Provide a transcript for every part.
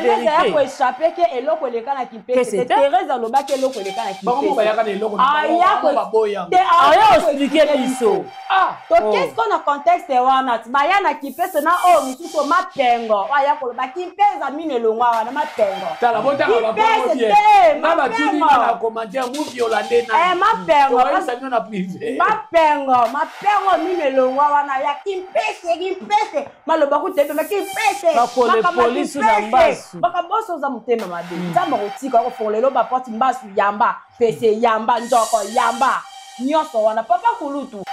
Therese aya vérité. koéchappe ke eloko eleka na kimpese Kese te. te. Therese alobaki eloko eleka na Bango moko bayaka na eloko na bango, Aya bango baboya yango. te. Aya Aya expliquer biso. Ah. To Oh. qu'est-ce qu'on a contexte wana ti baya na kimpese na oyo mosusu mapengo oyo aya koloba kimpese amino elongwa wana mapengo. Tala, botanga Kimpese bapongo bien. te, Nga batuni mapengo. nga na commentaire muviola nde Eh, nani. mapengo. Tokoyebisa bino na privé. Mapengo, mapengo mino elongwa wana ya kimpese. Kimpese maloba kutebema kimpese. Bakole Makambo ya polisi na kimpese. mbasu. Makambo nyonso oza motema mabe, nzambe akotika akofongola elo baporte. Mbasu yamba, pese yamba, nzoko yamba, nyonso wana papa kulutu.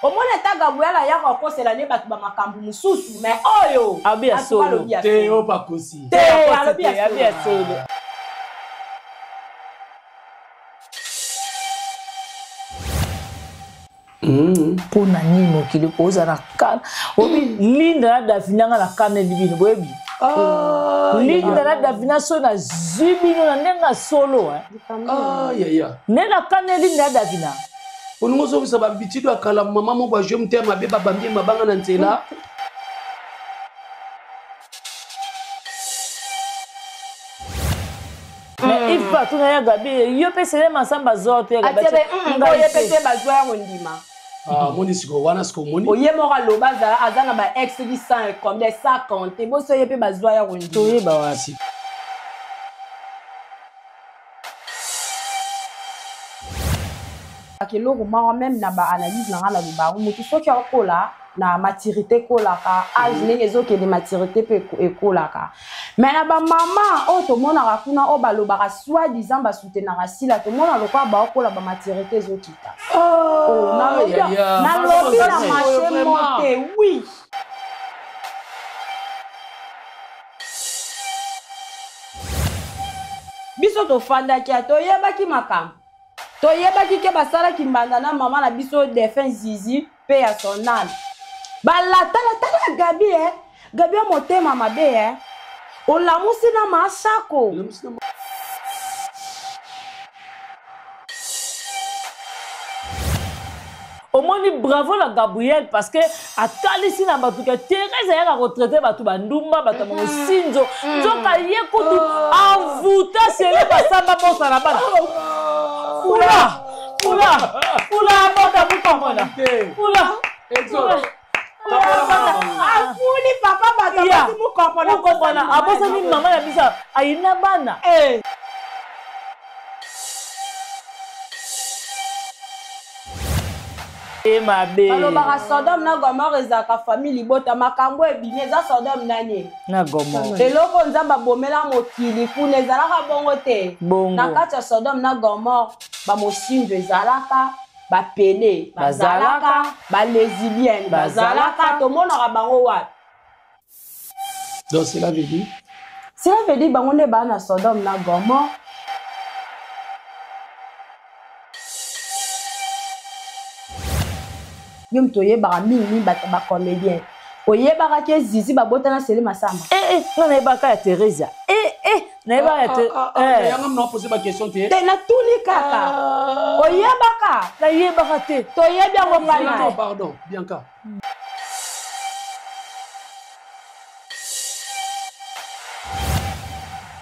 Omoni ata Gabriel ayaka akosela nde bato bamakambo mosusu, mais oyo Abi ya atuka solo. alobi ya Te solo. oyo bakosi. Te, alobi ya Abi ya solo. solo. Mpo na nini mokili koza na kana obi Linda na Davina? Nga na kaneli bino, boyebi Linda na Davina so nazwi bino na ndenge ya solo, eh. Ah, yaya. Nde nakaneli Linda na Davina. Olingo ozongisa babitude ya kala. Mama moko azwi motema mabe, babambi ye mabanga na nzela. Mais ifa tuna ya Gabi, yo mpe sele masamba azwa te ya Gabi. Atie be Ngai oye te. pe te bazwa ya kondima. Ah, omoni sikoyo wana, sikoyo omoni. Oye moko aloba aza na ba ex soki 100 combien, 100 compte boso ye mpe bazwa ya kondima. Toyeba wapi? Eloko moko même na baanalyse na nga, naloba yango: motu soki akola na maturité, ekolaka age ndenge ezokende, maturité mpe ekolaka. Mais na bamama oyo tomonaka kuna, oyo balobaka soi disant basoutenaka Sila, tomona lokola baokola, bamaturité ezokita. Oh, nalobi Yaya. nalobi na Oyo marché vraiment. mo te, oui. Biso tofandaki ya toyebaki makambo, toyebaki ke basalaki mbanda na mama na biso défunt Zizi mpe ya son âme. Balatalatala Gabi, e Gabi ya motema mabe, e olamusi na masako. Omoni, bravo na Gabriel, parce que atalisi na bato ke Therese ayaka kotraite bato bandumba, bato ya mosinzo, nzoka ye kutu envoûta sele basamba bosala bana. Fula fula fula bota mukomona fula. Exode. Afuli papa bato. Ya. Abasi mukopona. Mukopona abosani mama na biso ayina bana. E mabe. Balobaka Sodome na Gomore ezalaka famille libota. Makambo ebimi eza Sodome nani? Na Gomore. Eloko Nzambe abomela mokili kuna ezalaka bongo te. Bongo. Na kati ya Sodome na Gomore, bamosinzo ezalaka, bapele bazalaka, Bazalaka. balesbienne bazalaka. Bazalaka. Tomonaka bango wapi? Donc cela veut dire? Cela veut dire bango nde baa na Sodome na Gomore. Yo moto oyebaka mingimingi bato bacomédien, oyebaka ke Zizi babotana Sele Masamba? Eh, eh, nga nayebaka ya Theresia, eh, eh, nayebaka ya te. Eh. Yanga mna pose baquestion te. Te, natuni kaka, oyebaka? Nayebaka te. Toyebi yango Non, pana. pardon Bianca.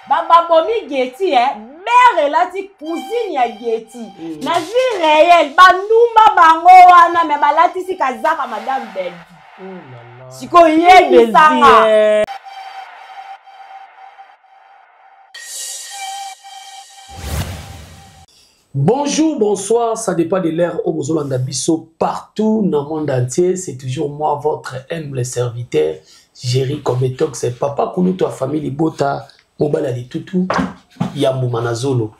Babomi Geti, e mare elati cousine ya Geti. Na vie réelle bandumba bango wana, me balatisi kazaka madame Bellevue. Sikoyo yebisanga. Bellevue. Bonjour, bonsoir, ça dépend de l'heure oyo bozolanda biso partout dans le monde entier. C'est toujours moi, votre humble serviteur, Jerry Kometox, c'est papa Kulutu, famille Libota, Mobala Litutu, Yambou Manazolo.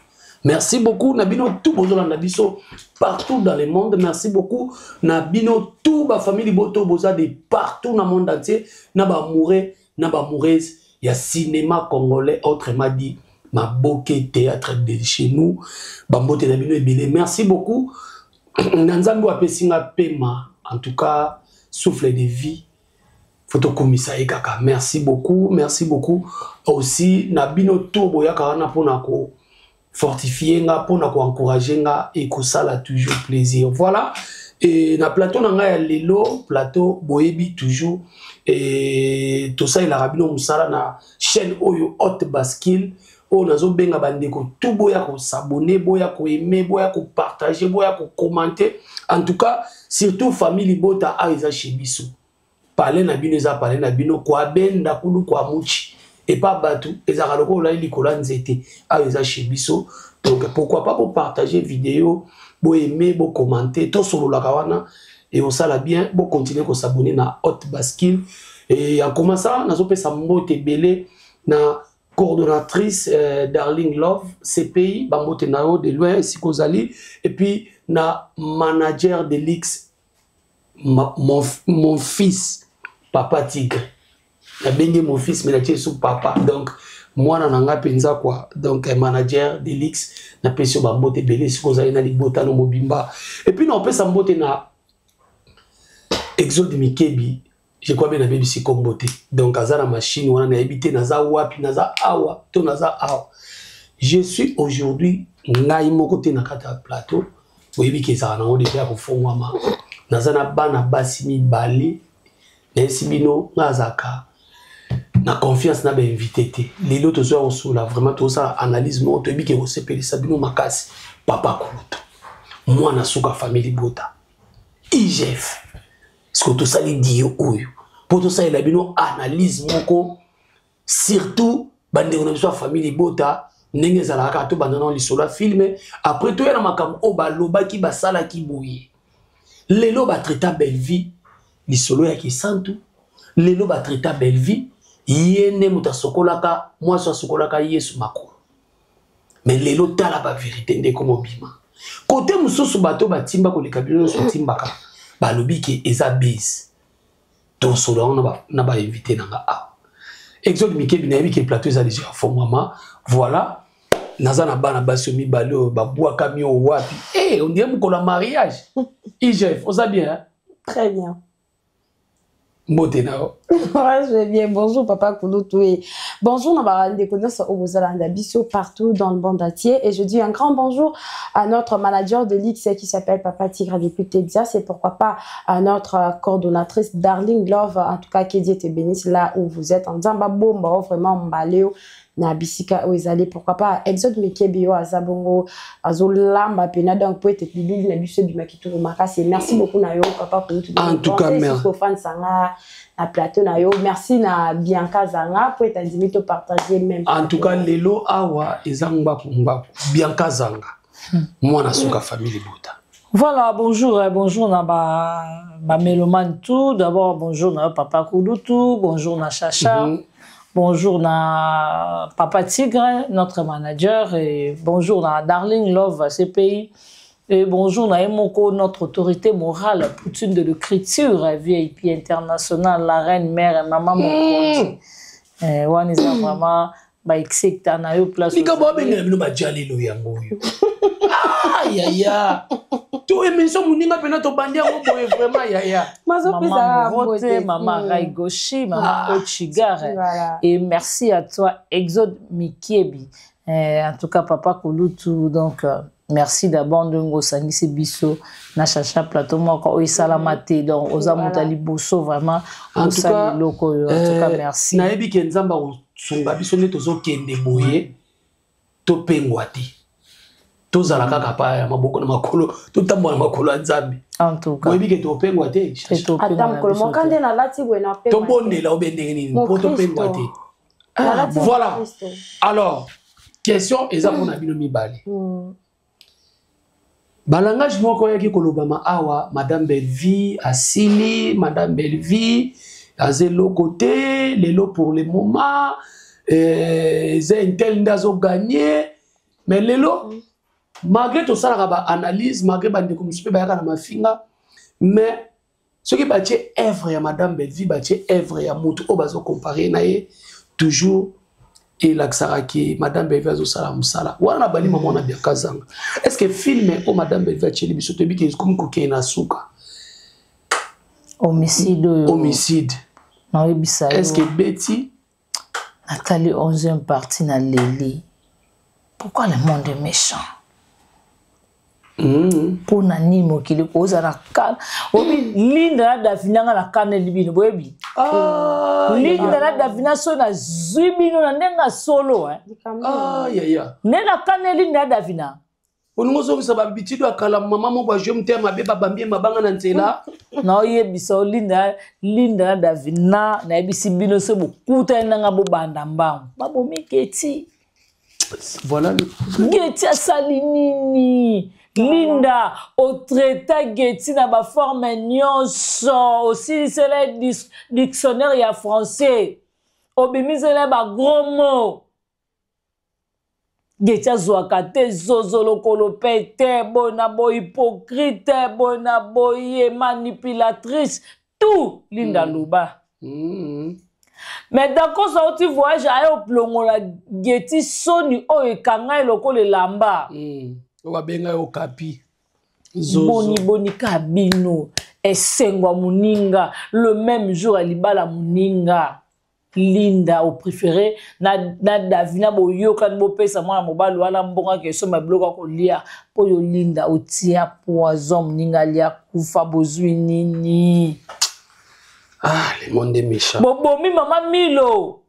Merci beaucoup, na bino tout bozolanda biso partout dans le monde. Merci beaucoup, na bino tout ba famille Liboto boza de partout dans le monde entier, na ba amoureux, na ba amoureuse, ya cinéma congolais, autrement dit, maboke théâtre de chez nous. Bambote na bino ebele. Merci beaucoup na Nzambe oyo apesi nga pema, en tout cas souffle de vie, faut tokumisa ye kaka. Merci beaucoup, merci beaucoup aussi na bino to boyaka wana mpona ko fortifier nga, mpona koencourage nga, ekosala toujours plaisir. Voilà. E na plateau na ngai ya lelo, plateau boyebi toujours, e tosalelaka bino mosala na chaîne oyo Haute Bascule, oyo nazobenga bandeko tu boya kos'abonner, boya koaimer, boya kopartager, boya kocommenter. En tout cas, surtout famille libota, awa eza chez biso, pale na bino eza pale na bino. Koabenda kulu koamuchi epa bato ezalaka lokola olali likolo ya nzete. Awa eza chez biso, donc pourquoi pas bopartager vidéo, boaimer, bocommenter, tosololaka wana ekosala bien. Bocontinuer kos'abonner na Haute Bascule. Et en commençant, nazopesa mbote ebele na coordonnatrice Darling Love CPI, bambote na yo de loin esika ozali, et puis na manager de l'X, mon fils Papa Tigre. Nabengi mon fils, mais natie su papa, donc mwana na nga mpenza quoi. Donc manager de l'X, napesi yo bambote ebele esika ozali na libotano mobimba. Et puis naopesa mbote na Exode Mikebi, je crois bien nabebisi kombo te. Donc aza na machine wana, nayebi te naza wapi, naza awa to naza awa. Je suis aujourd'hui ngai moko te na kati ya plateau. Oyebi ke ezalaka nango deja ya kofongwama. Naza na bana basi mibale. Nayesi bino, ngai azalaka na confiance na bainvité te. Lelo tozoya kosola vraiment, tozosala analyse moko toyebi ke kosepelisa bino makasi. Papa Kulutu, mwana suka famille libota, IGF, ce tosali dio oyo mpo tosalela bino analyse moko, surtout bandeko na biso ya famille libota. Ndenge ezalaka kaka, tobanda na lisolo ya film, après toya na makambo oyo balobaki, basalaki boye. Lelo batraita Bellevie lisolo ya kisantu, lelo batraita Bellevie ye nde moto asokolaka, mwasi asokolaka Yesu makolo. Mais lelo tala bavérité nde ekoma obima. Kote mosusu, bato batimba koleka bino nyonso otimbaka, balobi ke eza base. Tosolo yango na bainvité na nga awa. Exode Mikebi, nayebi ke plateau eza déjà fongwama. Voilà, naza na bana basi mibale oyo babwakami oyo wapi. Eh, on dirait mokolo ya mariage. IGF, oza bien, hein? Très bien. Mbote na yo. Ouais, je vais bien. Bonjour Papa Kulutu et bonjour na bandeko nyonso oyo bozalanda biso partout dans le monde entier. Et je dis un grand bonjour à notre manager de l'X qui s'appelle Papa Tigre depuis Texas et pourquoi pas à notre coordonnatrice Darling Love. En tout cas, que Dieu te bénisse là où vous êtes. En disant bomba vraiment mbaleo na bisika oyo ezali. Pourquoi pas Exode Mikebi oyo aza bongo azolamba pena, donc po ete bilili na biso ebima kitoko makasi. Merci beaucoup na yo Papa Kulutu. En tout cas, merci. Kofandisanga na plateau na yo. Merci na Bianca Zanga po ete andimi topartage même. En tout cas, lelo awa eza ngbaku ngbaku. Bianca Zanga, mwana suka famille libota. Voilà, bonjour, bonjour na ba, ba mélomane tout. D'abord, bonjour na Papa Kulutu, bonjour na Chacha, bonjour na Papa Tigre, notre manager, et bonjour na Darling Love CPI, et bonjour na Emoko, notre autorité morale, Poutine de l'écriture, VIP international, la reine mère et maman Mokonzi. Wana eza vraiment baexecta na yo place. Likambo abengela bino bajalelo yango oyo. Ah, yaya, to émission moninga mpena tobandi yango boye vraiment, yaya. Maman Morote, Maman Raigoshi, Maman Ah, Ochigare. Voilà. Et merci à toi, Exode Mikiebi. En tout cas, Papa Kulutu, donc, merci d'abord ndenge osangisi biso na Chacha plateau moko oyo esalama te. Donc, oza moto ya liboso vraiment En tout osala cas, eloko oyo. En tout cas, merci. Nayebi ke Nzambe akosunga biso nde tozokende boye, topengwa te, tozala kaka pa ya maboko na makolo, totambola na makolo ya Nzambe. En tout cas. Boyebi ke topengwa te. Ata mokolo moko nde nalati boye na pema te. Tobondela obe ndenge nini mpo topengwa te. Nalati Voilà. Kristo. Alors, question eza mpona bino mibale. Balangage moko oyaki kolobama awa: Madame Bellevie asili, Madame Bellevie aza eloko te lelo pour le moment, eza un tel nde azogagner. Mais lelo, malgré tosalaka baanalyse, malgré bandeko mosusu mpe bayaka na mafinga, mais soki batie œuvre ya Madame Bellevie, batie œuvre ya motu oyo bazocomparer na ye, toujours elakisaka ke Madame Bellevie azosala mosala wana. Na balima mwana Bianca Zanga, est ce que film oyo Madame Bellevie atieli biso, toyebi ke ekomi kokende na suka? Homicide oyo. Homicide. Naoyebisa est ce que yo. Beti Natali 11e partie, na leli. Pourquoi le monde est méchant? Mpo na nini mokili kozala na kana oyebi Linda na Davina nga na kaneli bino boyebi Ah, Linda na Davina so nazwi bino na ndenge ya solo eh. Ah, yaya. Nde nakaneli Linda na Davina. Olingi ozongisa babitude ya kala, mama moko bazwi motema mabe, babambi ye mabanga na nzela. Naoyebisa o Linda, Linda na Davina, nayebisi bino so bokutani nanga bobanda mbangu babomi Keti. Voilà le Geti asali nini? Linda otraita Geti na baforme nyonso, osilisela ye dictionnaire ya français, obimisela ye bagros mots. Geti azwaka te zozo lokolo pete boye na boye, hypocrite boye na boye, manipulatrice, tout Linda loba. Mais dakoso auti voyage, aye oplongola Geti soni oyo ekanga ye lokola elamba. Oyo babenga yo kapi zozo. Boni boni ka bino esengo ya moninga le même jour ya libala moninga. Linda opréféré na Davina boyokani, bopesa mwana mobali wana mbongo ake esomba biloko ya kolia, mpo yo Linda otia poison, moninga alia kufa, bozwi nini? Ah, le monde est méchant. Bobomi mama Milo,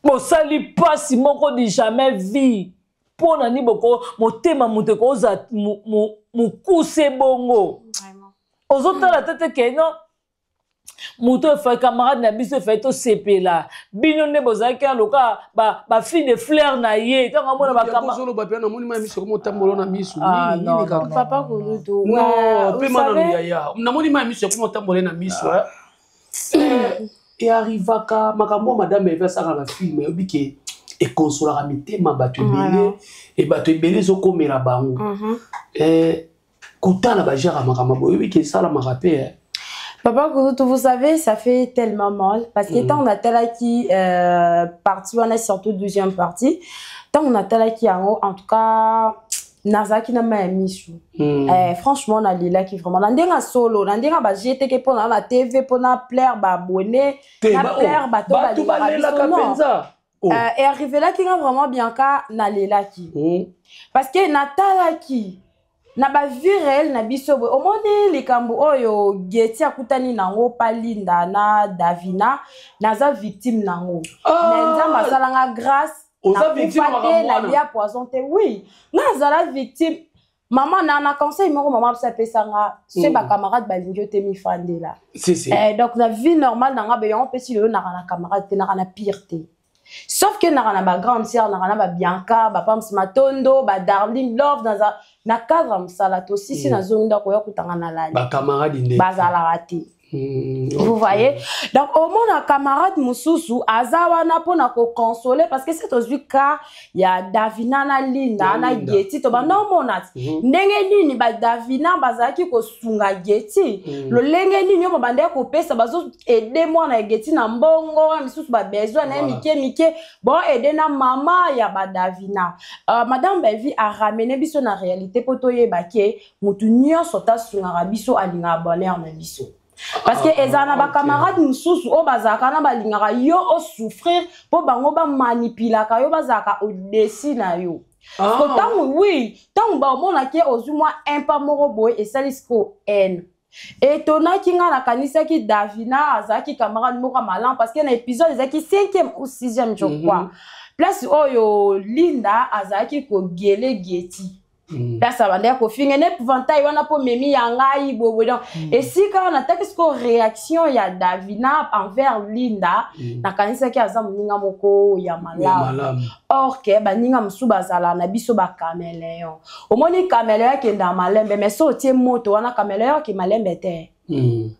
bosali mpasi moko du jamais vu. Mpo na nini boko motema moto ekozala mokuse bongo? Ozotala te te ke non, moto efai camarade na biso, efai tosepela. Bino nde bozalaki ya loka bafille de fleur na ye ntango amona bakama. Ozoloba mpe namoni ma miso komo otambola na miso. Ah, nini non, nini kaka? non, Papa non, Kulutu. Non, mpe mana yaya, namoni ma miso ekoma otambola na miso. Earrivaka makambo oyo madame Eve asalaka na film, oyebi ke ekonsolaka mitema bato ebele e bato ebele ezokomela bango. Kotala bagenre ya makambo boye, oyebi ke esalamaka mpe eh. Papa Kulutu, vous savez, ça fait tellement mal. Parce que tant on a qui partie, on a surtout deuxième partie, tant on a qui en haut, en tout cas, nazalaki na mai ya misu. Franchement, nalelaki vraiment na ndenge ya solo, na ndenge ba jeteke mpona na TV, mpona plaire baabonné Te, na plaire oh, bato bato balingaka balelaka biso, non. mpenza. Oh. Earrivelaki nga vraiment, Bianca, nalelaki parce que natalaki na bavie réelle na biso boye, omoni likambo oyo Geti akutani nango pa Linda na Davina, naza victime nango. Ah! Mais Nzambe asalanga grâce. Oza victime ya Nakufa te. makambo wana? Nalia poison te. Oui, nga azala victime. Mama na conseil moko mama biso apesanga so bacamarade balingi yo te, mifandela. Si, si. Donc na vie normale nanga be yango mpesi lelo naka na camarade te, naka na pire te, sauf ke naka na bagrande sœur, naka na babianca, bapams matondo, badarling love, naza na cadre ya mosala tosisi. Nazongi ndako, oya kutanga na lali. Bacamarade nde Bazalaka te. Vous voyez, donc omona camarade mosusu aza wana mpona koconsoler, parce que se tozwi cas ya Davina na Linda Na na Linda. Geti, tobanda omona ti ndenge nini badavina bazalaki kosunga Geti, lolenge nini oyo babandaki kopesa, bazoaider mwana ya Geti na mbongo wana misusu, babesoin na ye mike mike, bon aide na mama ya badavina. Madame Belvi aramener biso na réalité mpo toyeba ke motu nyonso tasungaka biso alingaka bonheur na biso, parce que ezala na bacamarade mosusu oyo bazalaka na balingaka yo osouffrir mpo bango bamanipulaka yo, bazalaka au-dessus na yo. Ko ntango, oui, ntango baomonaki ozwi mwa un pas moko boye, esali sikoyo haine. Etonaki nga, nakanisaki Davina azalaki camarade moko ya malamu, parce que na épisode ezalaki cinquième ou sixième, je crois, place oyo Linda azalaki kogele Geti, place abandaki kofinga na épouvantail wana mpo memi ya ngai boye. Donc esika wana nataki sikoyo réaction ya Davina envers Linda, nakanisaki aza moninga moko ya Ya malamu. Malamu. Or ke baninga mosusu bazala na biso bacaméléon. Omoni caméléon akendaka malembe, mais so otie moto wana, caméléon ake malembe te,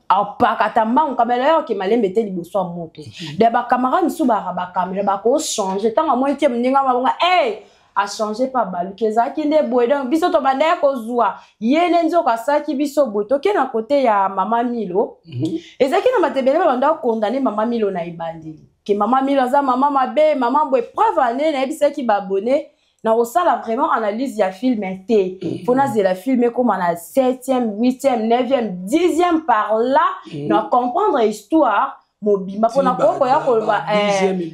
apakata mbangu. Caméléon ake malembe te liboso ya moto. De bacamarade mosusu baka bacaméléon, bakochanger ntango amoni tie moninga mabonga ey achanger mpe abaluki, ezalaki nde boye. Donc biso tobandaki kozwa ye nde nzoka asalaki biso boye. Toke na kote ya mama Milo. Ezalaki na bato ebele babanda kokondane mama Milo na ebandeli ke mama Milo aza mama mabe, mama boye. Preuve ane nayebisaki baabonné na kosala vraiment analyse ya film te, mpo nazela film ekóma na 7e, 8e, 9e, 10e par là, na comprendre histoire. Mobimba mpona kokoya koloba,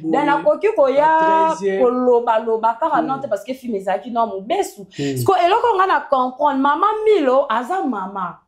nakoki koya kolobaloba kaka non te, parce que film ezalaki no mobesu. Siko eloko nga na comprendre, mama Milo aza mama.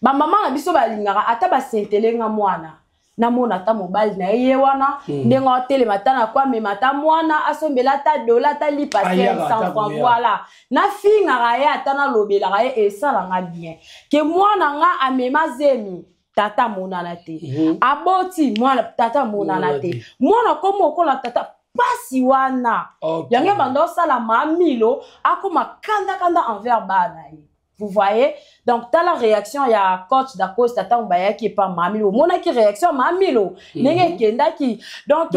Bamama na biso balingaka ata basentelenga mwana, namona ata mobali na ye, ye wana ndenge atelema, ata na kwamema ata mwana, asombela ata dola, ata lipa 500 francs, voilà, nafingaka ye, ata nalobelaka ye, esalanga bien ke mwana nga amema zemi, tata amonana te. Aboti mwana, tata amonana te. Mwana komo okola, tata pasi wana. Yango ebanda osala Mamilo akoma kandakanda envers bana ye, vous voyez? Donc tala réaction ya coach Dacosta ntango bayaki epa Mamilo, omonaki réaction ya Mamilo ndenge ekendaki. Donc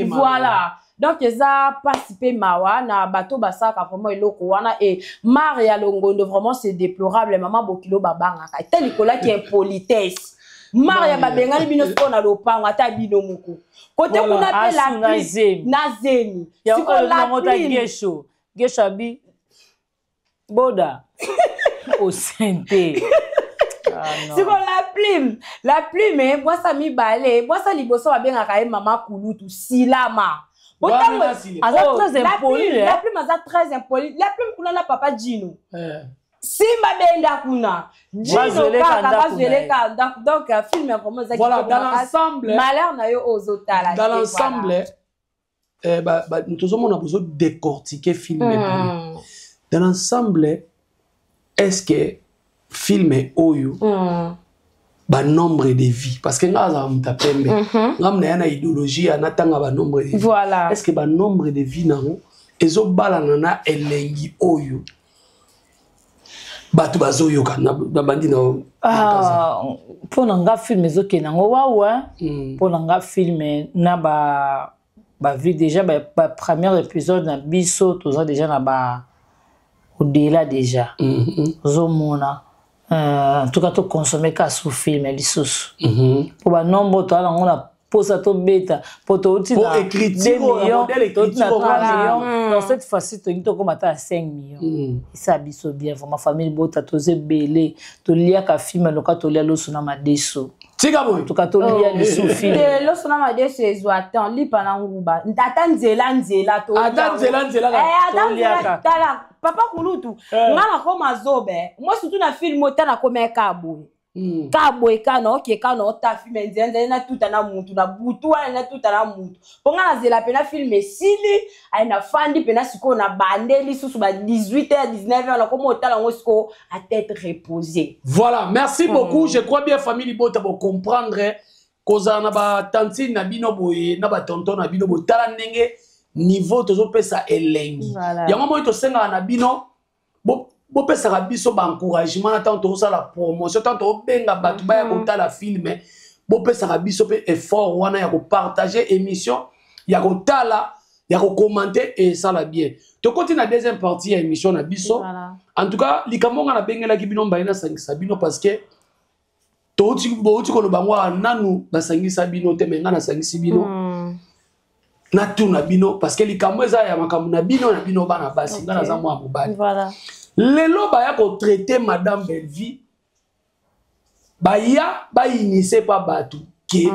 voilà, donc eza mpasi mpe mawa na bato basalaka vraiment eloko wana. E mare ya Longondo, vraiment c'est déplorable. Mama bokilo babangaka te likolo yaki impolitesse. Mare ya babengani bino sikoyo na lopango, ata bino moko kote kuna mpe na zemi. Sikoyo Gesho abi boda osente. Siko la plume, la plume, bwasa mibale, bwasa liboso babengaka ye mama kulutu silama. Aza très impoli. La plume aza très impoli, la plume kuna na papa Jino. Simba benda kuna Jino kaka bazweleka ndako. Donc film vraiment eza voilà, dans l'ensemble. Malheur na yo ozotala. Dans l'ensemble, tozomona bozo décortiquer film. Dans l'ensemble, est-ce que film oyo banombre de vues, parce que nga azala moto apembe, nga na ya na idéologie ya natanga banombre de vues, est ce que banombre de vues nango ezobalana na elengi oyo bato bazoyoka na bandi na? Mpo na nga, film ezokende yango wawa. Mpo na nga, film na ba bavues déjà, ba premier épisode na biso, toza déjà na ba au-delà déjà. Ozomona, en tout cas toconsommer ka su film lisusu mpo banombre toza nango na mposa tobeta, mpo touti na 2 millions, touti na 3 millions. Donc cette fois-ci tolingi tokóma ata ya 5 millions, esa biso bien. Vraiment, famille bota, toza ebele, toliaka film loka tolia loso na madeso. Tika boye. En tout cas tolia lisu film. Loso na madeso ezwa temps, lipa na nguba, ata nzela nzela. Ata nzela nzela. Ata nzela. Tala, papa kulutu, nga nakoma zobe moi, surtout na film oyo, ta nakoma eka boye, ka boye, ka na oke, ka na ota film nzela nzela, natuta na mutu na butu wana, natuta na mutu, mpo nga nazela mpena film esili, aye nafandi mpena sikoyo na bande lisusu ba 18 h 19 h, nakoma otala yango sikoyo à tête reposée. Voilà, merci beaucoup. Je crois bien, famille libota, bocomprendre kozala na batantine na bino boye, na batonton na bino. Botala ndenge niveau tozopesa elengi. Yango moi tosengaka na bino, bopesaka biso baencouragement na ntango tozosala promotion, ntango tobenga bato baya kotala film. Bopesaka biso mpe effort wana ya kopartage émission, ya kotala, ya kocommenter, esala bien. Tokoti na deuxième partie ya émission na biso. En tout cas, likambo nga nabengelaki bino mbaye, nasangisa bino, parce que bouti koloba ngo awa, nanu basangisa bino te, me nga nasangisi bino. Natuna bino, parce que likambo eza ya makambo na bino, na bino bana basi, nga naza mwa mobali. Lelo baya kotraiter madame Bellevie, baya bainitier pa bato ke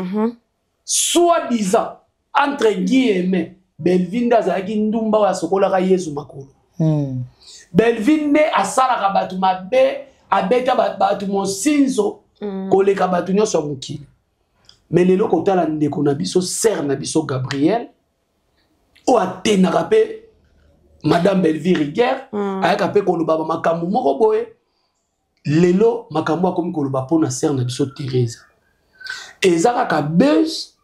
soi-disant, entre guillemets, Bellevie nde azalaki ndumba oyo asokolaka Yezu makolo. Bellevie nde asalaka bato mabe, abeta bato mosinzo koleka bato nyonso ya mokili. Me lelo kotala ndeko na biso, sœur na biso Gabriel, oyo atenaka mpe madame Bellevie Riguerre, ayaka mpe koloba bamakambo moko boye. Lelo makambo akomi koloba mpo na sœur na biso Theresa eza kaka buzz.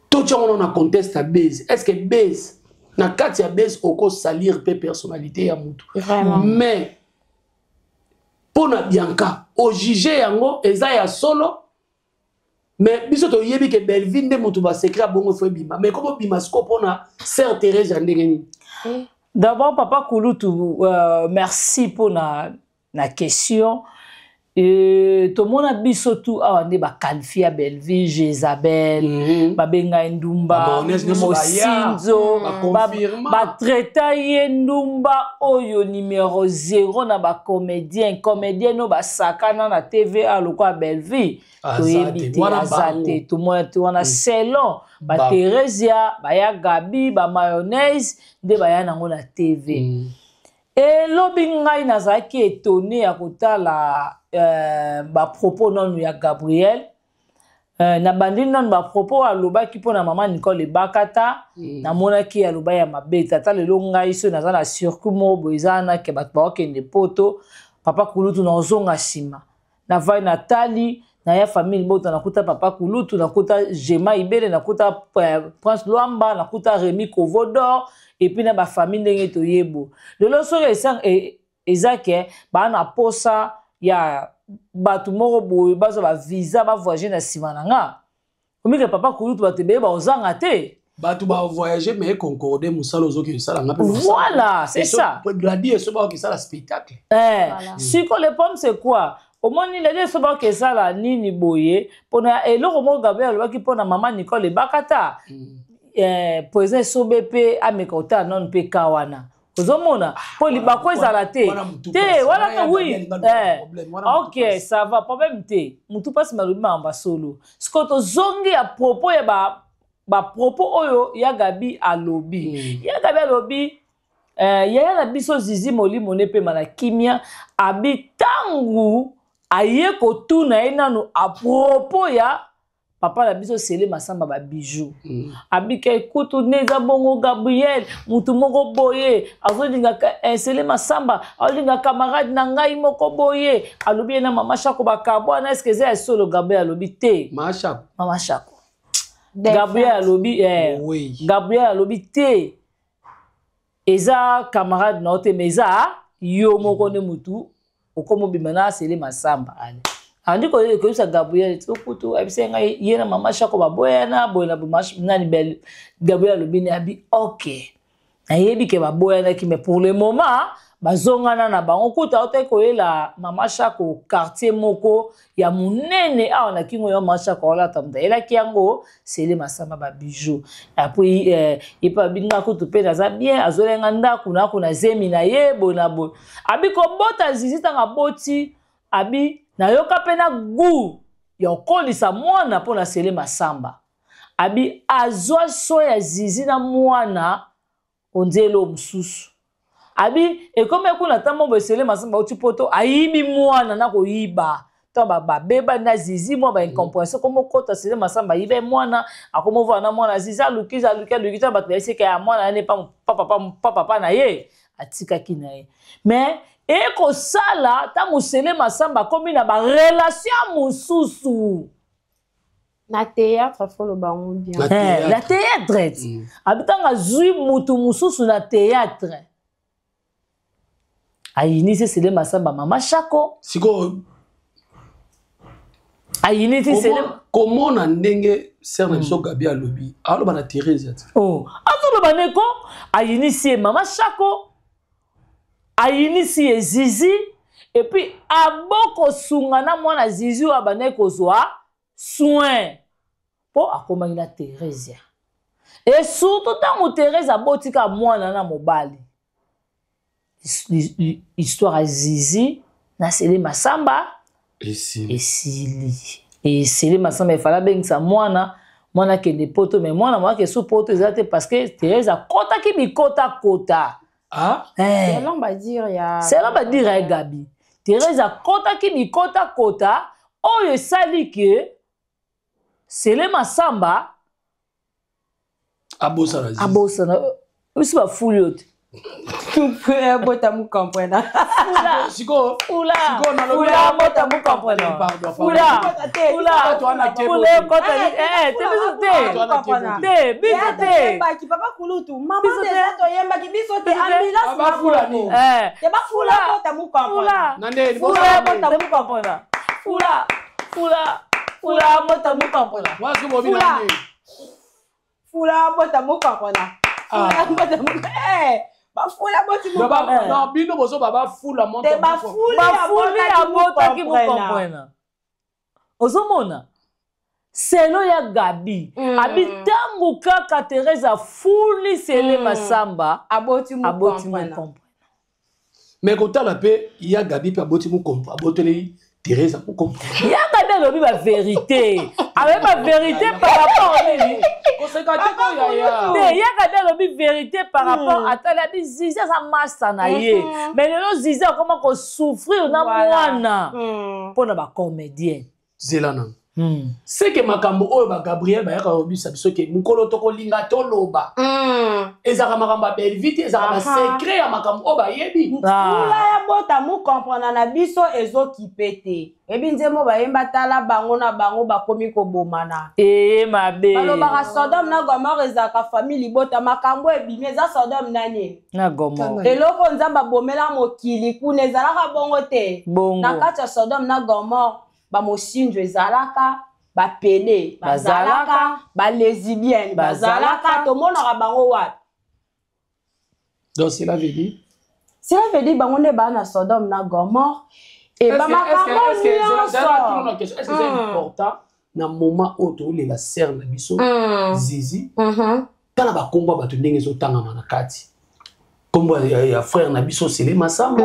Totia wana na contexte ya buzz. Est ce que buzz, na kati ya buzz, okosalir mpe personnalité ya mutu? Mais mpo na Bianca, ojuge yango eza ya solo. Mais biso toyebi ke Bellevie nde moto basecret ya bongo fo ebima. Mais komo bima siko mpona sœur Thérèse ya ndenge nini? D'abord, papa kulutu, merci pour na question. Tomona biso tu awa nde baqualifie ya Bellevue Jezabel, babenga ye ndumba, Bamayonnaise nyonso baya, mosinzo, baconfirma. Batraita ye ndumba oyo numéro 0 na bacomédien, comédien oyo basakana na TVA lokola Bellevue. Aza Toyebi te. te. Wana Aza bango. te, tomona te wana selon batheresia baya Gabi, bamayonnaise nde baya nango na TV. Elobi ngai nazalaki étonné ya kotala bapropos nanu ya Gabriel. Nabandi nanu bapropos alobaki mpona mama Nicole Ebakata. Namonaki aloba ya mabe. Tata, lelo ngai so naza na circuit moko boye, eza wana ke bato baokende Poto, papa kulutu na ozonga nsima, navai natali naya famille bota, nakuta papa kulutu, nakuta Jema Ibele, nakuta Prince Lwamba, nakuta Remy Kovodor et puis na bafamille ndenge toyebo lelo. Soki eza ke baa na posa ya bato moko boye bazwa bavisa, bavoyage na nsima na nga, omike papa kulutu, bato ebele baozanga te. Bato bavoyage, mais econcorde mosala ozoki osala nga mpe. Voilà, c'est ça. Gladi eso bakoki esala spectacle. Eh, Voilà. Siko le problème, c'est quoi? Omoni lelo eso bakoki esala nini boye mpona eloko moko Gabriel alobaki mpona mama Nicole Ebakata. Président Esobe mpe ameka kotala nano mpe ka wana, ozomona mpo libako ezala te. Wana mutu Te. pasi. Wana Wana ka ya oui. Gabi alinga luka problème. Wana mutu Ok, pasi. ça va, problème te, mutu mpasi malobi makambo ya solo. Sikoyo tozongi ya propos ya bapropos oyo ya Gabi alobi. Ya Gabi alobi, yaya na biso Zizi, molimo ne pema na kimia, abi ntangu aye kotuna ye nanu à propos ya papa na biso Sele Masamba babijou. Abika ekutu nde eza bongo, Gabriel mutu moko boye azolinga Sele Masamba, azolinga camarade na ngai moko boye, alobi ye na mama Shako bakabwana, eske eza ya solo? Gabriel alobi te. Masha. Mama Shako, Gabriel alobi Oui. Gabriel alobi te, eza camarade na yo te, mais eza yo moko nde mutu okoma obima na Asele Masamba. Ale andi koyebisa Gabriel ti okutu ayebisa ngai ye na mama Shako baboyana boye na boye nani bel. Gabriel alobi ne abi ok, nayebi ke baboyanaki, mais pour le moment bazongana na bango. Kuta aotaki koyela mama Shako quartier moko ya monene awa na Kingo ya mama Shako aolata, moto ayelaki yango Sele Masamba babijou. Apres ye mpe abinga kutu mpe naza bien, azolenga ndako nako na zemi na ye boye na boye. Abi kobota Zizi, ntango aboti, abi nayoka mpe na goût ya kokolisa mwana mpo na Sele Masamba. Abi azwa so ya Zizi na mwana onzelo mosusu. Abi ekomi kuna ntango boye, Sele Masamba auti Poto, ayibi mwana na koyiba ntango babeba na Zizi, mwa baincompréhension komokota, Sele Masamba ayiba mwana, akomovana na mwana Zizi, aluki aluki aluki, ntango bato bayeseka ya mwana yane pa papa na ye atikaki na ye. Mais ekosala ntango Sele Masamba akomi na barelation mosusu. Na théâtre, faut loba yango bien. Na Eh, na théâtre. théâtre. Abi ntango azwi mutu mosusu na théâtre, ayinisi Sele Masamba mama Shako. Sikoyo Ayinisi Sele. Komona ndenge sœur na biso Gabi alobi, aloba na Therese ti. Oh, azoloba ndeko ayinisi ye mama Shako, ayinisi ye Zizi, et puis abokosunga na mwana Zizi oyo abandaki kozwa soin mpo akomaki na Theresia. Et surtout ntango Therese abotika mwana na mobali, histoire ya Zizi na Sele Masamba esili. Esili. Esili Masamba efali abengisa mwana, mwana akende Poto, mais mwana mwake so Poto eza te, parce que Therese akɔtaki bikotakota. Ah. Eh. Selon badire ya Selon badire ya Gabi, Therese akɔtaki bikotakota oyo esali ke Sele Masamba Abosana Zizi. Abosana biso bafuli oyo te. Bota mukomprena. Sikoyo Fula. Sikoyo nalobi- Fula bota mukomprena. Pardon, pardon. Fula. Fula. Bato wana te. Fula ekota te biso te. Bato wana te. Te biso te. Toyembaki papa kulutu mama. Biso te. Deja toyembaki biso te. Biso te. Ambulance. Ah, bafula nini? Eh. Te bafula bota mukomprena. Fula. Na nde Fula bosana. bota mukomprena. Fula fula fula bota mukomprena. Mwasi bobi na Fula. nde. Fula bota mukomprena. Fula Ah. bota mukomprena. Bafuli aboti mukomprena. Non, bino bozoba bafula monte. Te bafuli abotaki mukomprena. Ozomona selo ya Gabi abi ntango kaka Therese afuli Sele Masamba aboti mukomprena. Mais kotala mpe ya Gabi mpe aboti mukomprena, aboteli Therese mukomprena. Ya Gabi alobi ba vérité, alobi ba vérité par rapport nini? Koseka te ko yaya. Te, ya Gabi alobi vérité par rapport atali abi Zizi aza masta na ye. Mais lelo Zizi akoma ko souffrir na mwana mpona ba comédien. Zela nanu. Seke makambo oyo ba Gabriel bayaka kobisa biso ke mokolo tokolinga toloba ezalaka makambo ya Bellevue te, ezalaka ba secret ya makambo oyo bayebi. Fula ya bota mu comprendre na biso ezokipe te. Ebi nzembo bayemba tala bango na bango bakomi kobomana. Mabe. Balobaka Sodome na Gomorrhe ezalaka famille libota, makambo ebimi eza Sodome na nini? Na Gomorrhe. Eloko Nzambe abomela mokili kuna ezalaka bongo te. Bongo. Na kati ya Sodome na Gomorrhe ba mosinjo ezalaka, ba pele bazalaka, ba lesbienne bazalaka, tomonaka bango wapi? Donc cela veut dire? Cela veut dire bango nde baa na Sodome na Gomorrhe et ba makambo nyonso. Est-ce que c'est important na moment oyo tolela sœur na biso Zizi? Tala ba kombo bato ndenge ezotangama na kati. Kombo ya frère na biso Sele Masamba.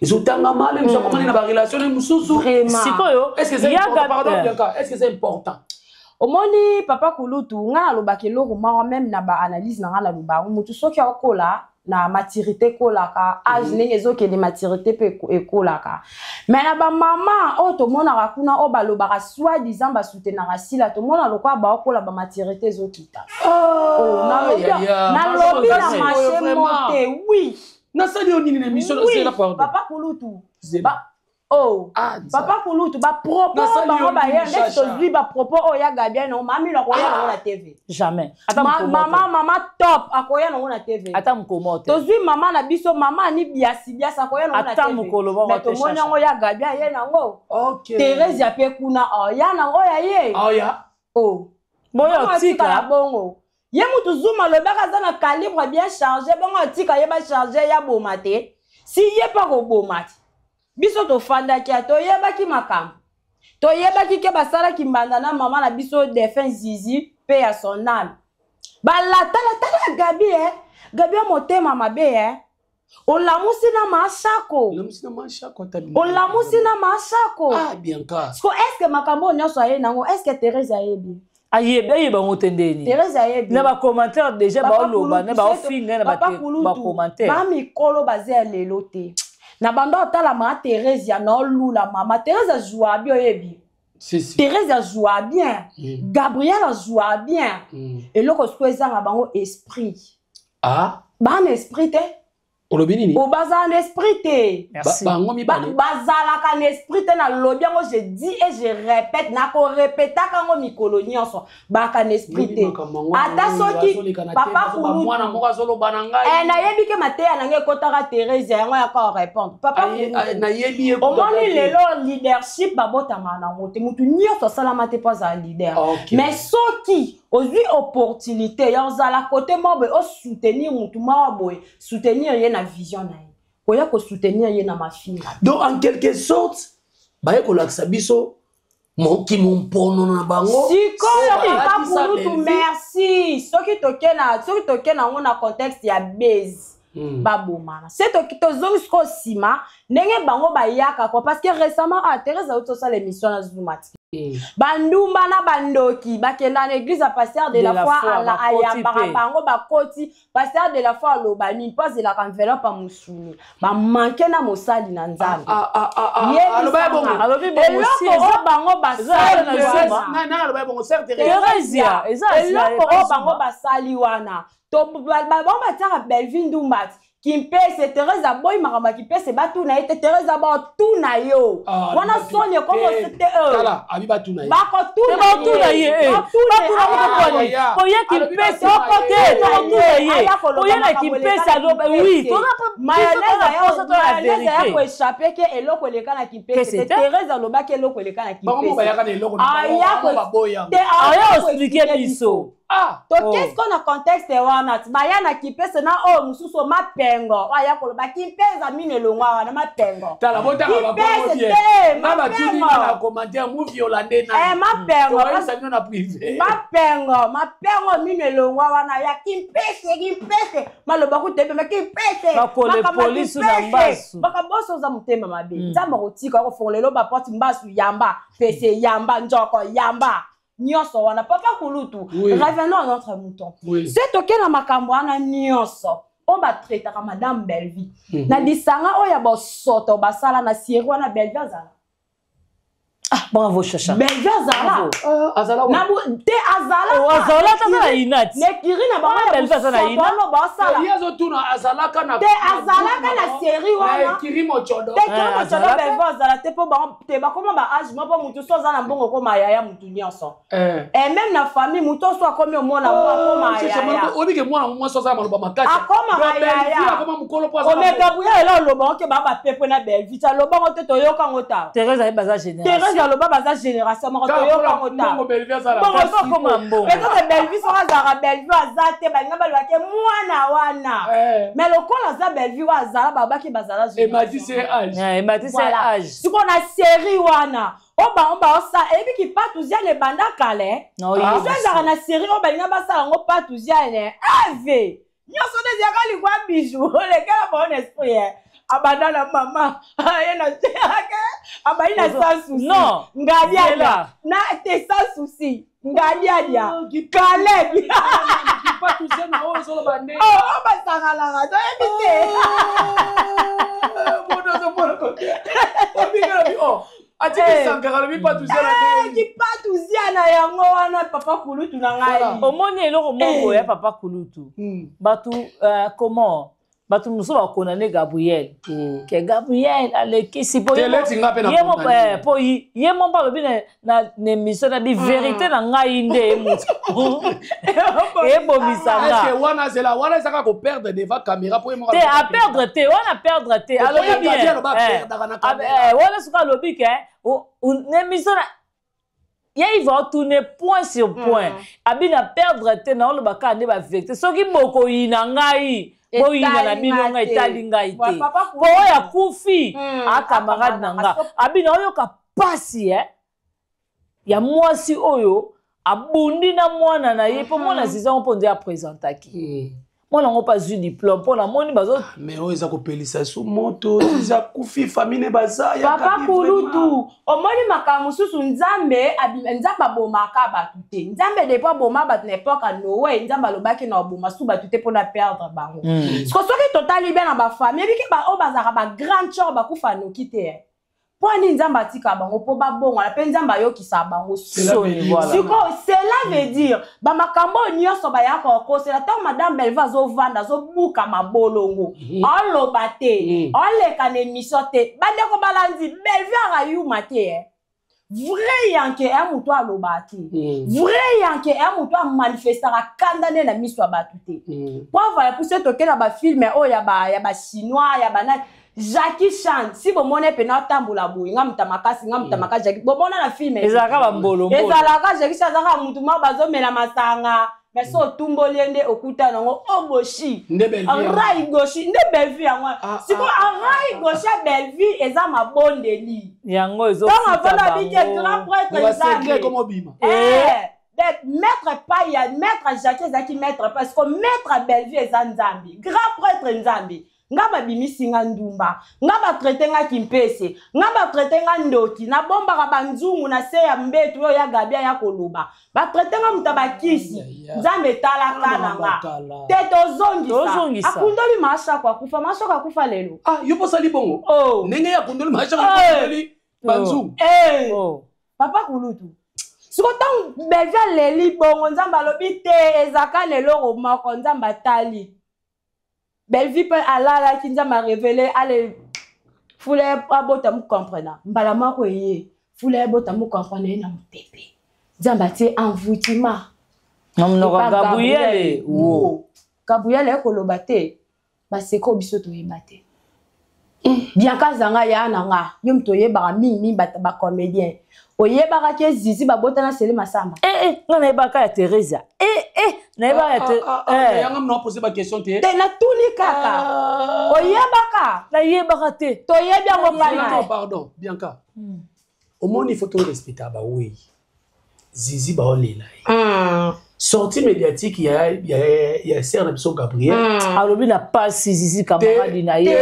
Ezotangama le biso komani na ba relation na mususu. Sikoyo, est-ce que c'est important? Pardon Bianca, est-ce que c'est important? Omoni papa Kulutu, nga nalobaka eloko moko même na ba analyse na nga naloba mutu soki akola na maturité kolaka âge ndenge ezokende maturité pe ekolaka. Mais na ba mama oyo tomonaka kuna oyo balobaka soi-disant basoutenaka Sila, tomona lokola baokola ba maturité ezokita. Nalobi na marché monte, oui. Nasali yo nini na émission na Sila, pardon. Papa Kulutu. Oh, papa Kulutu, ba propos bango ba ya ndeti tozwi ba propos oyo ya Gabi no mami na koya nango na TV. Jamais. Mama mama top akoya nango na TV. Ata mukolo te. Tozwi mama na biso mama ni biasi biasi akoya nango na TV. Ata mukolo moko te. Mais tomoni yango ya Gabi aye nango. OK. Therese ape kuna ya nango ya ye. Ya. Oh. Boyo tika bongo. Ye mutu zuma lobaka aza na calibre bien chargé bongo atika ye ba chargé ya boma te. Si ye pa ko boma te. Biso tofandaki ya toyebaki makambo. Toyebaki ke basalaki mbanda na mama na biso défunt Zizi pe ya son âme. Balatala tala Gabi Gabi ya motema mabe Olamusi na mashako. Olamusi na mashako ata. Olamusi na mashako. Ah Bianca. Sko est-ce que makambo nyonso aye nango, est-ce que Thérèse ayebi? Ayebi ayebi bango te ndeni. Thérèse ayebi. Na ba commentaire déjà ba oloba na ba ofinga na ba commentaire. Ba mikolo baze ya lelo te. Na bando otala ma Thérèse ya na olula mama Thérèse a joua bien oyebi. Si si. Thérèse a joua bien. Gabriel a joua bien. Eloko siko ezanga bango esprit. Ah. Ba na esprit te. Olobi nini? O bazala na esprit te. Merci. Bango mibale. Bazalaka na esprit te na lobi yango je dis et je répète na ko répétaka yango mikolo nyonso. Baka na esprit te. Ata soki papa Kulutu mwana moko azoloba na ngai. Nayebi ke mateya na ngai ekotaka Thérèse yango ya ko répondre. Papa Kulutu. Nayebi ye. Omoni lelo leadership babotama nango te. Mutu nyonso asalama te po azala leader. Mais soki ozwi opportunité ya ozala côté moko boye osoutenir mutu moko boye, soutenir ye na vision na ye. Koya ko soutenir ye na mafinga. Donc en quelque sorte baye kolakisa biso moki mompono na bango. Sikoyo papa Kulutu merci. Soki toke na ngo na contexte ya base babomana. C'est tozongi sikoyo nsima ndenge bango bayaka quoi parce que récemment Thérèse auti osala émission na Zuma. Bandumba na bandoki bakenda na église ya pasteur de la foi ala ayambaka bango bakoti pasteur de la foi aloba nini mpo azelaka enveloppe ya mosuni bamanke na mosali na Nzambe. Eloko oyo bango basali eloko oyo bango basali wana bango batiaka Bellevue Ndumbati Kimpese Thérèse aboyi makambo ya Kimpese batuna ye te. Thérèse abatuna yo wana soni ekomo te tala abi batuna ye bakotuna ye batuna ye oye Kimpese te tokotuna ye oye na Kimpese aloba oui mayonnaise ya ko échapper ke eloko eleka na Kimpese te. Thérèse alobaki eloko eleka na Kimpese bango bayaka na eloko na bango baboya te aya expliquer biso. Ah! Tokesi ko na contexte wana ti baya na kimpese na oyo mosusu mapengo oyo aya koloba kimpeza mino elongwa wana mapengo. Tala, botanga bakombo. Kimpese bien te. Nga batindi nga na Mapengo. commentaire moviola nde Eh, nani? mapengo. Toyebisa bino na privé. Mapengo, mapengo mino elongwa wana ya kimpese, kimpese maloba kutebema kimpese. Bakole Makambo ya polisu na kimpese. mbasu. Makambo nyonso oza motema mabe, Nzambe akotika akofongola elo baporte, mbasu yamba, pese yamba, njoko yamba, nyonso wana. Papa kulutu, revenons à notre mouton. Se toke na makambo wana nyonso oyo batraitaka madame Bellevie na lisanga oyo ya bosoto basala na sieri wana, Bellevie azala. Ah, bravo Chacha. Bellevie azala. Bravo. Ah, azala Na te, azala. Oh, azala ata aza na inati. Nekiri na bango Wana ya Bellevie aza na bosoto ina. wana basala. Ye azotuna, azalaka na Te, azalaka na série wana. Ekiri mocodo. Te, kiri Eh, mocodo. azalaka. Bellevie azala te mpo bango te bakoma ba age moko, mpo mutu so aza na mbongo okoma yaya mutu nyonso. E même na famille, mutu oso akomi omona mo akoma yaya. Obike mwana mwasi aza maloba makasi. Akoma Donc, Bellevue yaya. akoma mokolo mpo aza na Ome Gabriel ela oloba oke baa bapepwe na Bellevie ti alobango te, toyokango ta. Thérèse ayebi baza génération. Thérèse aloba baza génération moko. Kaka Toyokango mpona ta. mbongo Bellevue azala. Mbongo. Bellevue akoma mbongo. Peut-être Bellevue soki azalaka Bellevue aza te, balinga balobake mwana wana. Mais lokola aza Bellevue oyo azala, babaki bazala Emati se age. Eh, emati se Voilà. age. Sikoyo na série wana oyo bango baosala, eyebiki patuziane ebanda kala. Na oyebi. So ezalaka na série oyo balinga basala yango patuziane ave nyonso nde ezalaka likwa bijou olekela bango na esprit e abanda na mama aye na abayi na sans souci. Non. Ngadiadia. Zela. Na te, sans souci, ngadiadia, Kaleb. Kipatuziana oyo ezoloba nde Oyo basangalaka toyebi te. Atiki. Eh. Sankara alobi patuziana nde. Kipatuziana yango wana, papa kulutu na ngai. Voilà. Omoni eloko moko ya papa kulutu, bato comment, bato mosusu bakondane Gabriel ke Gabriel alekisi po Te, leti nga mpe na ye mo condamné. po ye mo mpo alobi na émission na bi vérité na ngai nde ye motu ebomisa Est-ce nga. que wana azela wana ezaka koperdre devant caméra po ye moko Te, aperdre te wana, perdre te, alobi oyo bien. Gabriel aloba aperdaka na caméra. Wana soki alobi ke na émission na ye, il va tourner point sur point, abi na perdre te, na oloba kaka nde bavérité. Soki bokoyina ngai, boyina na bino, ngai etali ngai te, po oyo akufi a camarade na nga. Abi na oyoka pasi ya mwasi oyo abundi na mwana na ye, mpo mwana ziza ngo mpo nde apresentaki mwana yango mpo azwi diplôme, mpo namoni bazo Mais oyo eza kopelisa su moto, eza kufi, famille baza ya Papa Gabi. kulutu, omoni makambo mosusu, Nzambe Nzambe abomaka bato te. Nzambe depuis aboma bato na époque ya Noe, Nzambe alobaki na aboma su bato te mpona perdre bango. Siko soki totali bien na bafamille, ebiki oyo bazalaka bagrande chor bakufa noki te, eh. Mpo ani Nzambe atika bango mpo babongwana, mpe Nzambe ayokisa bango Cela soni veut dire- voilà. Sikoyo cela veut dire bamakambo oyo nyonso bayaka kokosela, ntango madame Belve azovanda, azobuka mabolongo, aloba te, oleka na émission te. Bandeko balandi, Belve akayuma te, eh. Vrai yanke ya moto aloba te, vrai yanke ya moto amanifestaka kanda nde na miso ya bato te. Po avala puso toke na bafilme oyo ya bachinois ya banani, Jackie Chan, si bomona pena atambola boye, nga moto makasi, nga moto makasi, Jackie bomona na filme. Ezalaka bambolombolo. Ezalaka Jackie Chan azalaka mutu moko bazomela masanga, mais so otumboli ye nde okuta nango oboshi. Nde Bellevue yango. Arai gauche nde Bellevue yango. Ah, Sikoyo ah, arai gauche ya Bellevue eza mabondeli. Yango Ntango ezofuta avanda abiki grand bango. prêtre basecret Nzambe. komo obima. Eh, maître pai ya maître Jacques ezalaki maître, parce que maître Bellevue eza Nzambe, grand prêtre Nzambe. Nga babimisi nga ndumba, nga batraite nga kimpese, nga batraite nga ndoki, nabombaka banzungu na se ya mbetu oyo ya Gabi aya koloba, batraite nga moto ya bakisi. Ya, ya. Nzambe etalaka na nga te. Tozongisa. Tozongisa. Akundoli Mashako, akufa Mashako, akufa lelo. Ah, yo mpo osali bongo. Oh. Ndenge ya kundoli Eh. maakundoli banzungu. Eh. Oh. Papa kulutu, siko ntango Belvi aleli bongo, Nzambe alobi te, ezaka na eloko moko. Nzambe atali Belvi mpe alalaki, Nzambe arevele ale fula abota mukomprena mbala moko, eye fula abota mukomprena ye na mopepe, Nzambe atie envoûtement Na monoko ya epa Gabriele wo. Gabriel ekoloba te, baseko biso toyeba te. Bianca azanga ya na nga, yo moto oyebaka mingi mingi bacomédien, oyebaka ke Zizi babotana Sele Masamba? Eh, eh, nga nayebaka ya Theresia. Eh, eh, nayebaka ya ah, ah, ah, yanga mna pose ba question te. Te, natuni kaka, oyebaka? Nayebaka te. Toyebi yango pana. Pardon, Bianca, omoni, faut torespecta bawei. Zizi baolela ye, sortie médiatique ya sœur na biso Gabriel. Alobi na pasi Zizi, camarade na ye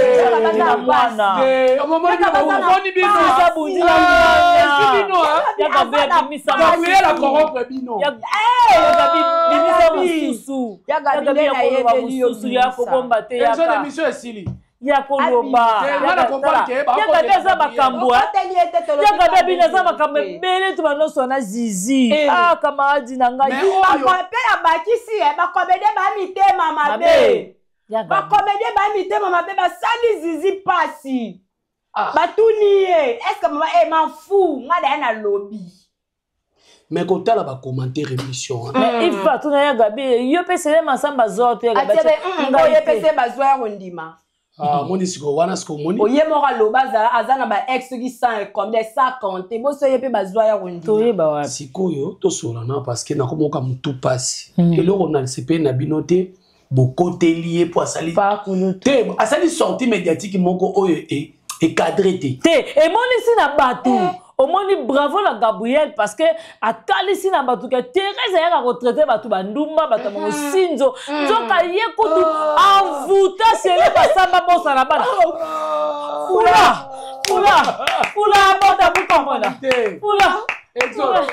na mwana. Omoni bino. Abundi na mwana ya Gabriel, bimisa. Gabriel acorrompre bino. Ya Gabi, bimisa mosusu. Ya Ya Gabi Gabi nde ya koloba nayebeli yo, mosusu ya bimisa. kobomba te. Ezo Yaka émission esili. Ya koloba. Te, nga na comprendre ke Ya Gabi aza makambo, eh. Okoteli ye te, tolobi Ya Gabi abini aza kaka makambo te. ebele to banyonso na Zizi. Eh. Ah, camarade na ngai. Mais oyo Mpe abakisi ye, bacomédien ba mitema mabe. Ya Gabi. Bacomédien ba mitema mabe, basali Zizi pasi. Ah. Batuni ye est-ce mama e mafu nga daya nalobi. Mais kotala bacommentaire émission wana. Mais il faut atuna ya Gabi, yo mpe Sele Masamba azwa to ya Gabi. Atie Ngai oye te. mpe se bazwa ya kondima. Ah, omoni sikoyo wana, sikoyo omoni. Oye moko aloba aza na ba ex soki 100 combien, 100 compte boso, ye mpe bazwa ya kondima. Toyeba wapi? Sikoyo tosola na, parce que nakomoka motu pasi. Eloko na sepeli na bino te, bokoteli ye mpo asali Pakulu te, asali sortie médiatique moko oyo ecadre te. Te, emonisi na bato. Omoni, bravo na Gabriel, parce que atalisi na bato ke Therese ayaka kotraite bato bandumba, bato ya mosinzo, nzoka ye kutu envoûta Sele Basamba bosana bana. Fula, fula, fula, bota bukomona. Te. Fula. Exode.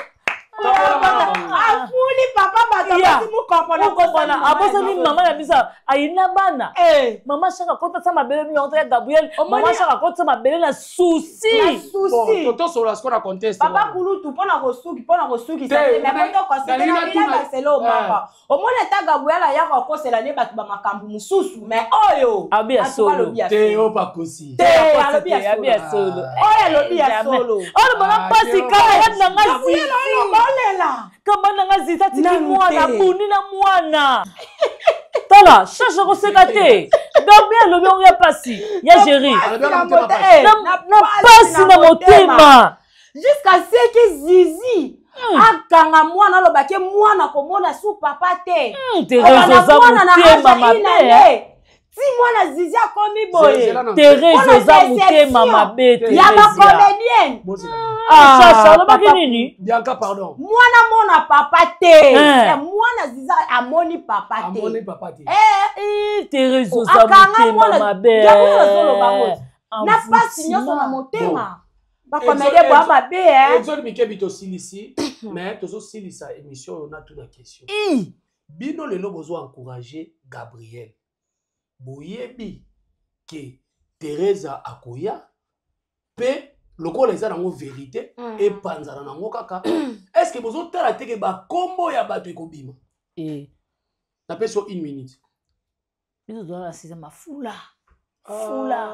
Afuli papa bato. Ya. Abasi mukomona. Mukomona abosani mama na biso ayina bana. Mama Shaka akotasa mabele mingi ya Gabriel. Mama Shaka akotasa mabele na Na susi. Susi. Tosola sikoyo na contexte Papa wana. kulutu, mpona kosuki, mpona kosukisa Te, te, nalingi basele omaka, omoni ata Gabriel ayaka kokosela ne bato bamakambo mosusu, mais oyo Abi ya atuka solo. alobi ya Te, solo. oyo bakosi. Te, alobi ya Abi ya solo. solo. Oyo alobi ya Jamais. solo. Oyo bona Ah, mpasi te, camarade na nga Gabriel Zizi. oyo baolela. Camarade na nga Zizi atiki Nanu mwana. te. Abundi na mwana. Tala Chacha koseka te. Gabriel alobi yango ya pasi ya Géri. Alobi wana motema pasi. Na pasi na motema. Jusqu'à ce que Zizi akanga mwana, alobaki mwana komona su papa te. Therese oza Mwana na motema age mabe. inane ti mwana Zizi akomi boye. Zela na- Therese Mpona oza déception. motema mabe. Ya Theresia. bacomédienne. Bozela. Chacha alobaki Papa. nini? Bianca, pardon. Mwana mona papa te. Eh. Ya mwana Zizi amoni papa Amoni te. papa te. Eh, Therese oza Akanga motema mwana. mabe. Gabriel azoloba ngo na pasi nyonso na motema. Bacomédien boya mabe, eh. Exode mikebi, tosilisi, mais tozosilisa émission oyo natuna question. Bino lelo bozo encourager Gabriel, boyebi ke Teresa akoya mpe lokola eza nango vérité epanzana nango kaka. Est ce que bozotala te ke bakombo ya bato ekobima? Eh, Napesi yo une minute. Biso tozala na sixième, mafula fula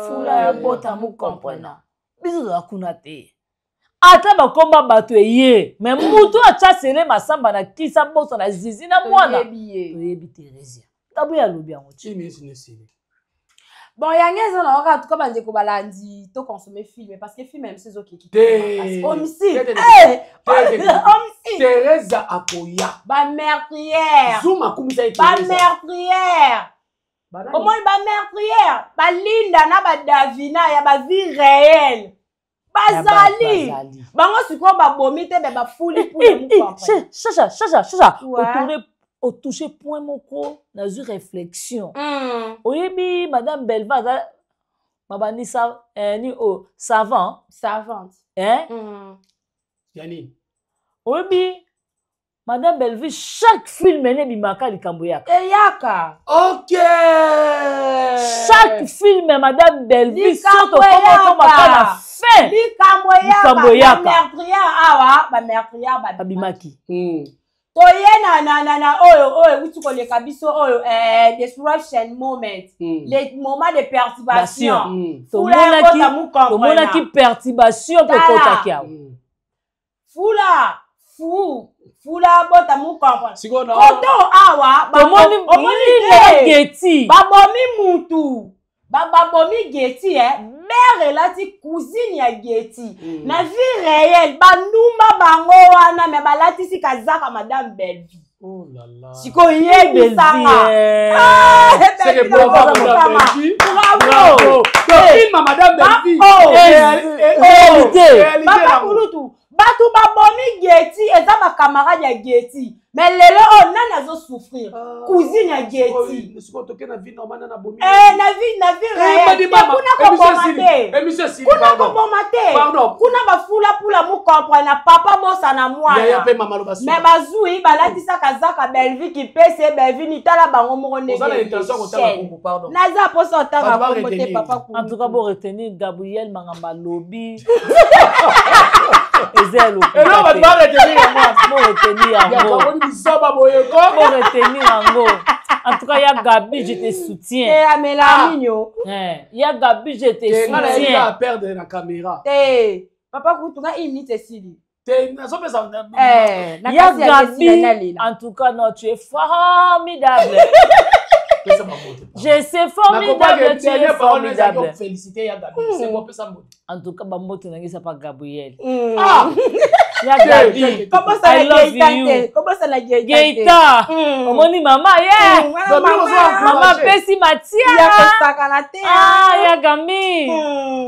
fula ya bota mokomprena. Biso tozala kuna te, ata bakomba bato eye, mais mutu atya Sele Masamba na kisa bosa na Zizi na mwana. Toyebi ye. Toyebi Theresia, Gabriel alobi yango ti. Une minute nesili. Bon, yango eza na waka tuka bandeko balandi, toconsommer film, parce que film ya biso ezokeki. Te. Omsi. Te, te, te. Te, te, te. Omsi. Teresa akoya. Bameurtrière. Zoom akumisa ye Teresa. Bameurtrière. Banani? Omoni, bameurtrière balinda na badavina ya bavie réelle bazali. Bango sikoyo babomi te, me bafuli mpuna mokomprendre. Chacha, Chacha, Chacha. Ouais. Otourne, otouche point moko, nazwi réflexion. Oyebi madame Belva aza babandisa, eh, ni o savant. Savante. Eh? Ya nini? Oyebi madame Bellevue, chaque film ene ebimaka, likambo eyaka. Eyaka. Ok. Chaque film ya madame Bellevue, Likambo so tokomokomaka na eyaka. fin. Likambo Likambo eyaka. eyaka. Bameurtrière awa, bameurtrière babimaki. Toye na oyo euti koleka biso oyo, disruption moment, le moment de perturbation. Fula Tomonaki ekota mukomprena. Tomonaki perturbation mpe Tala. ekotaki awa. Fula fu fula bota mukomprena. Sikoyo na Koto awa tomoni omoni linda te. geti. Babomi mutu. Babomi Geti, eh? Bere elati cousine ya Geti. Na vie réelle, bandumba bango wana, me balatisi kazaka madame Bellevie. Oh là là. Sikoyo yebisanga. C'est que bravo, madame Bellevue. Bravo. Film madame Bellevue. Réalité. Papa Kulutu, bato babomi Geti eza bacamarade ya Geti, mais lelo oyo nani azosouffrir? Cousine ya Geti. Sikoyo toke na vie normale, na bomi. Eh, na vie réelle te, kuna koboma te. Émission esili. Kuna koboma te. Pardon. Kuna bafulapula mukomprendre na papa bosa na Yaya mwana. mpe mama loba. Me bazwi balatisaka zaka Bellevie kipese Bellevie nitala bango moko. Oza na intention kotanga ndenge kombo, pardon. Naza mposa otanga Bato ba kombo te. retenir. Papa. En tout cas, bo retenir Gabriel Mangamba lobi eza ya Eloko bato ba retenir yango. Bo retenir yango. Yakaboni bisoba boyeko. Bo retenir yango. En tout cas, ya Gabi, je te soutiens. Te, amela minyo. Eh, ya Gabi, je te Nga nayebi soutiens. kaka perdre na caméra. Te, papa Kutu, nga une minute esili. Te, nazopesa. Eh, na Ya kasi ya Gabi, esili nalela. en tout cas, non, tu es formidable. Pesa bango te. Je sais, formidable, tu es formidable. Félicité ya Gabi, sengo opesa mbote. En tout cas, bambote nangisa pa Gabriel. Ah. Ya Gabi, Kobosana I love Geita you. te, kobosana Geita te. Geita, omoni mama ye. Wana Gabi, mama. ozo Mama apesi matière. Ya kosakana te. Ah, ya Gabi.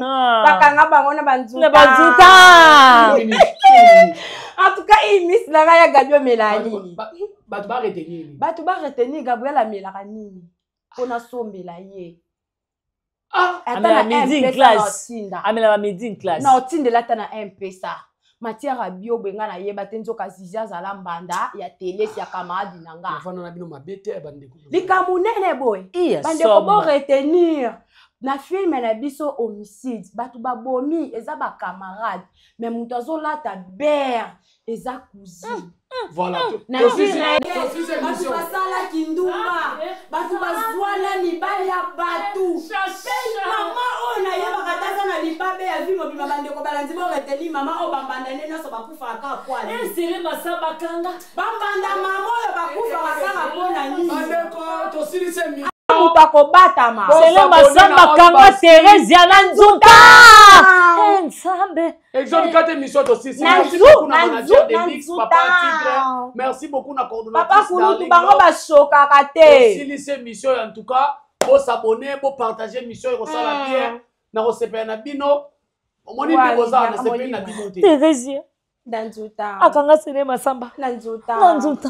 Ah. Bakanga bango na banzuta. Na banzuta. En tout cas, imis na ngai, ya Gabi, omela nini? Bato ba retenir nini? Bato ba retenir Gabriel amelaka nini mpona sombela ye. Ah. Ata Amela na midi M-Pesa classe. na otinda. Amela midi classe. Na otindela ata na M-Pesa matière abio boye, ngai nayeba te, nzoka Zizi azala mbanda ya telesi ya camarade na nga. Nafanda na bino mabe te, ya bandeko. Likambo nene boye. Iya. Bandeko, Somo. bo retenir na film na biso Homicide, bato babomi eza bacamarade, mais moto azolata bere eza cousine. Voilà. Na Tosisi vie tosisi bato émission. basalaki ndumba, bato bazwana mibali ya bato. Pe mama oyo nayebaka te aza na libabe ya vie mobima. Bandeko balandi, boretenir mama oyo, bambanda nde nyonso bakufaka pwani. Esele masamba kanga. Bambanda mama oyo bakufaka kaka mpona nini? Bandeko, tosilisi émission. Moto akobatama. Sele Bosabone masamba na kanga. Albasi. Theresia na nzuka. Eh, Nzambe. Exode 4 émission tosisi. Na Merci zu, beaucoup na na manager zu, de na Mix, zu Papa ta. Tigre. Merci beaucoup na coordonnatrice Papa Kulutu, Darling bango Love. bashokaka te. Tosilisi émission. En tout cas, bosabone, bopartage émission, ekosala bien na kosepela na bino. Omoni nde boza, nasepeli na bino te. Theresia Na nzuta. Akanga sele masamba. Na nzuta. Na nzuta.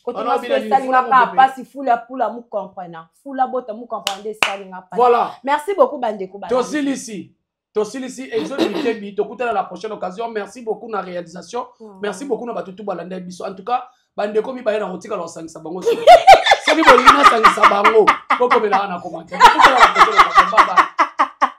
Kotonga esalinga kaka mpasi. Fula pula mukomprena, fula bota mukomprena, nde esalinga mpasi. Voilà. Merci beaucoup, bandeko balandi. Tosilisi Exode Mitebi, tokutana la prochaine occasion. Merci beaucoup na réalisation, merci beaucoup na bato tu balanda biso. En tout cas, bandeko mibale na kotikala kosangisa bango, soki bolingi nasangisa bango, bokomelaka na commentaire. Tokutana la prochaine occasion. Bye bye.